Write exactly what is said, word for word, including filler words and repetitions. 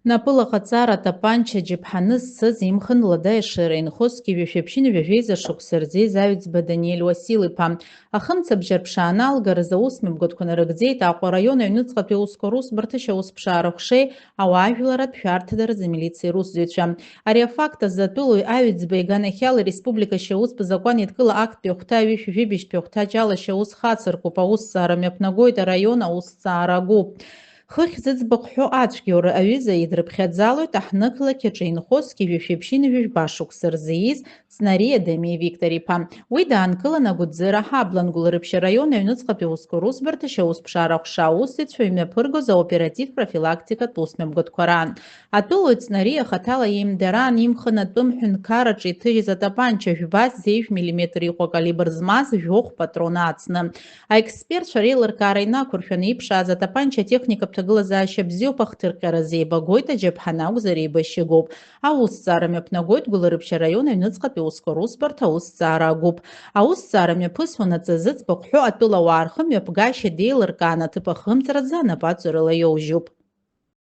Напыла ҟаҵара атапанча џьаԥҳаны зцыз имхын лада Ешыра инхозгьы ҩышәи ԥшьынҩажәи жәеиза шықәса рзы еизаҩӡба Даниель Уасил-иԥа. Ахымцабжьара ԥшааналгаразы аусмҩаԥгатәқәа нарыгӡеит Аҟәа араион аҩныҵҟатәи аусқәа русбарҭа ашьаусԥшаара ҟәшеи ауаажәларратә шәарҭадаразы амилициа русзуҩцәа. Ари афакт азы атәылауаҩ аҩӡба иганахьала ареспублика ашьаустә закәан еидкыла актәи ахәҭа ҩышәи жәибжьтәи ахәҭаҷ ала ашьаус хацыркуп, аусҭҵаара мҩаԥнагоит араион аусҭҵаара агәыԥ. Хыхь зыӡбахә ҳәо ацәгьоура аҩыза идрыԥхьаӡалоит аҳҭнықалақь аҿы инхозгьы ҩышәи ԥшьынҩажәи жәба шықәса рзы ииз Ҵнариа Дамеи Виктор-иԥа. Уи даанкылан Агәыӡыра ҳаблан Гәылрыԥшь араион аҩныҵҟатәи аусқәа русбарҭа ашьаусԥшаара аҟәша аусзуҩцәа имҩаԥыргоз аоператив-профилактикатә усмҩаԥгатәқәа раан. Атәылауаҩ Ҵнариа хаҭала иеимдараан имхын атәым ҳәынҭқарраҿы иҭыжьыз атапанча жәба зеижә миллиметр иҟоу акалибр змаз жәохә патрон аацны. Аекспертцәа реилыркаара инақәыршәаны иԥшааз атапанча атехникатә ҭагылазаашьа бзиоуп, ахҭырҟьаразы еибагоит, аџьаԥҳан акәзар еибашьыгоуп. Аусҭҵаара мҩаԥнагоит Гәылрыԥшь араион аҩныҵҟатәи аусқәа русбарҭа аусҭҵаара агәыԥ. Аусҭҵаара мҩаԥысуанаҵы зыӡбахә ҳәо атәылауаа рхымҩаԥгашьа деилыркааны аҭыԥ ахымҵраӡа анапаҵаҩрала иоужьуп.